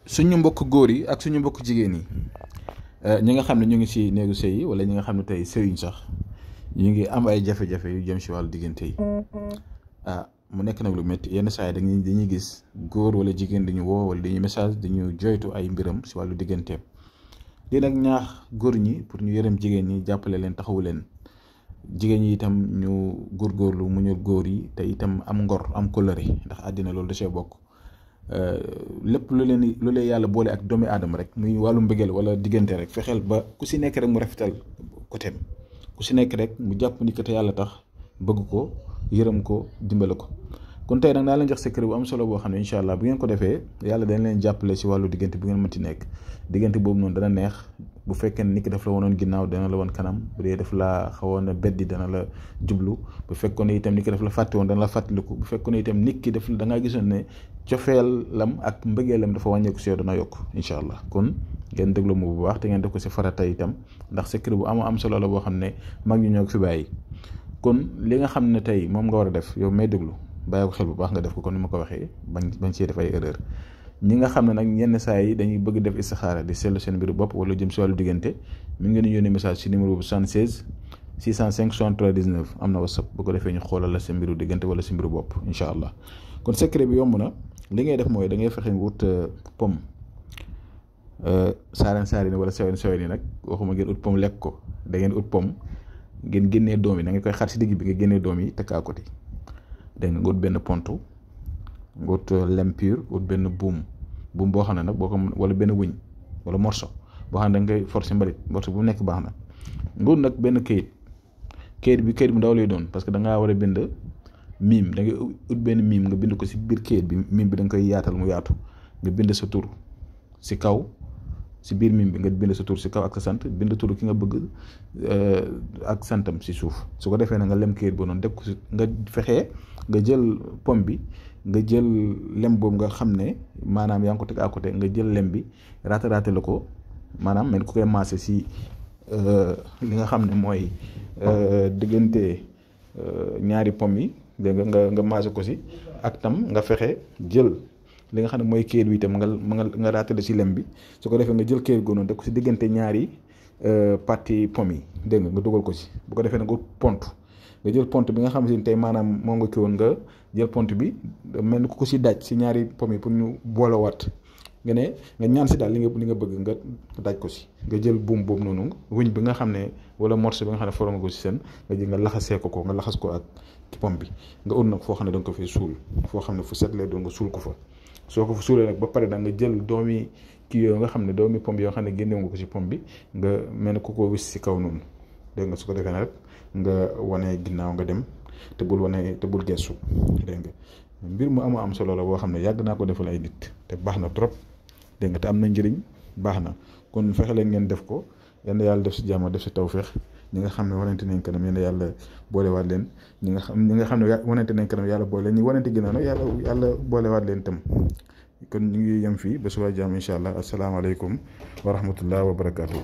suñu mbokk góor yi ak suñu mbokk jigéen yi ñi nga xam ne ñu ngi ci néegu sëy yi wala ñi nga xam ne tey sëyuñ sax ñu ngi am ay jafe-jafe yu jëm ci wàllu diggante yi mu nekk nag lu métti yenn saa yi dañuy gis góor wala jigéen dañu woo wala dañuy message dañu joytu ay mbiram ci wàllu digganteem lii nag ñaax góor ñi pour ñu yërëm jigéen ñi jàppale leen taxawu leen jigéen ñi itam ñu góorgóorlu mu ñu góor yi te itam am ngor am kóllëre ndax àddina loolu da see bokk lépp lu leen yàlla boole ak doomi aadama rek muy wàllu mbëggeel wala diggante rek fexeel ba ku si nekk rek mu rafetal côté ku si nekk rek mu jàpp ni ko te yàlla tax bëgg ko yërëm ko dimbale ko. kon tey nag naa leen jox secret bu am solo boo xam ne incha allah bu ngeen ko defee yàlla dañ leen jàppale si wàllu diggante bu ngeen mënti nekk diggante boobu noonu dana neex bu fekkee ne nit ki daf la wonoon ginnaaw dana la woon kanam bu dee daf la xawoon a beddi dana la jublu bu fekkoon ne itam nit ki daf la fàtte woon dana la fàttaliku bu fekkoon ne itam nit ki daf da ngaa gisoon ne cofeelam ak mbëggeelam dafa wàññeeku si yow dana yokk incha allah kon ngeen déglu mu bu baax te ngeen def ko si farata itam ndax secret bu am solo la boo xam ne mag ñi ñoo ko fi bàyyi kon li nga xam ne tey moom nga war a def yow may déglu bàyyi ko xel bu baax nga def ko kon ni ma ko waxee bañ see def ay erreur ñi nga xam ne nag yenn saa yi dañuy bëgg def istixaara di seetlu seen mbiru bopp wala jëm si wàllu diggante mi ngi leen yónnee message si numéro bu 76 605 63 19 am na whatsapp bu ko defee ñu xoolal la sa mbiru diggante wala sa mbiru bopp incha allah kon secret bi yomb na li ngay def mooy da ngay fexe nga wut pomme saareen wala sewen yi nag waxuma ngeen ut pomme lekk ko da ngeen ut pomme ngeen génnee doom yi da ngeen koy xar si digg bi nga génnee doom yi teg à côté dégg nga ut benn pontu nga ut lem pur ut benn buum boo xam ne nag boo ko wala benn wëñ wala morso boo xam ne da nga koy forcer mbalit morso bu nekk baax na nga ut nag benn kayit bu ndaw lay doon parce que da ngaa war a bind miim da ngay ut benn miim nga bind ko si biir kayit bi miim bi da nga koy yaatal mu yaatu nga bind sa tur si kaw si biir miim bi nga bind sa tur si kaw ak sa sant bind tur ki nga bëgg ak santam si suuf su ko defee na nga lem kayit boo noonu def ko si nga fexee nga jël pomme bi nga jël lem boobu nga xam ne maanaam yaa ngi ko teg à côté nga jël lem bi raate la ko maanaam mel ku koy maase si li nga xam ne mooy diggante ñaari pomme yi dégg nga maase ko si ak tam nga fexe jël li nga xam ne mooy kayit bi itam nga raatale si lem bi su ko defee nga jël kayit googu noonu def ko si diggante ñaari partie pomme yi dégg nga dugal ko si bu ko defee nga pont nga jël pont bi nga xam ne tey maanaam moom nga kii woon nga jël pont bi mel ni ku ko si daaj si ñaari pomme yi pour ñu boolewaat nga ne nga ñaan si daal li nga bëgg nga daaj ko si nga jël buum boobu noonu wëñ bi nga xam ne wala morceau bi nga xam ne forom nga ko si seen nga jël nga laxasee ko nga laxas ko ak pomme bi nga ut nag foo xam ne da nga ko fay suul foo xam ne fu set lee doon nga suul ko fa soo ko fa suulee nag ba pare da nga jël doomi kii yooyu nga xam ne doomi pomme yoo xam ne génnewu nga ko si pomme bi nga mel ne ku ko wis si kaw noonu dégg nga su ko defee nag nga wane ginnaaw nga dem te bul gestu dégg nga mbir mu am solo la boo xam ne yàgg naa ko defal ay nit te baax na trop dégg nga te am na njëriñ baax na kon fexe leen ngeen def ko yal na yàlla def si jàmm def si tawféex ñi nga xam ne wanante nañ kanam yal na yàlla boolewaat leen ñi nga xam ne wanante nañ kanam yàlla boole ñi wanante ginnaaw nag yàlla boolewaat leen tam kon ñu ngi yem fii ba suba jàmm incha allah asalaamaaleykum wa rahmatullah wa barakaatu.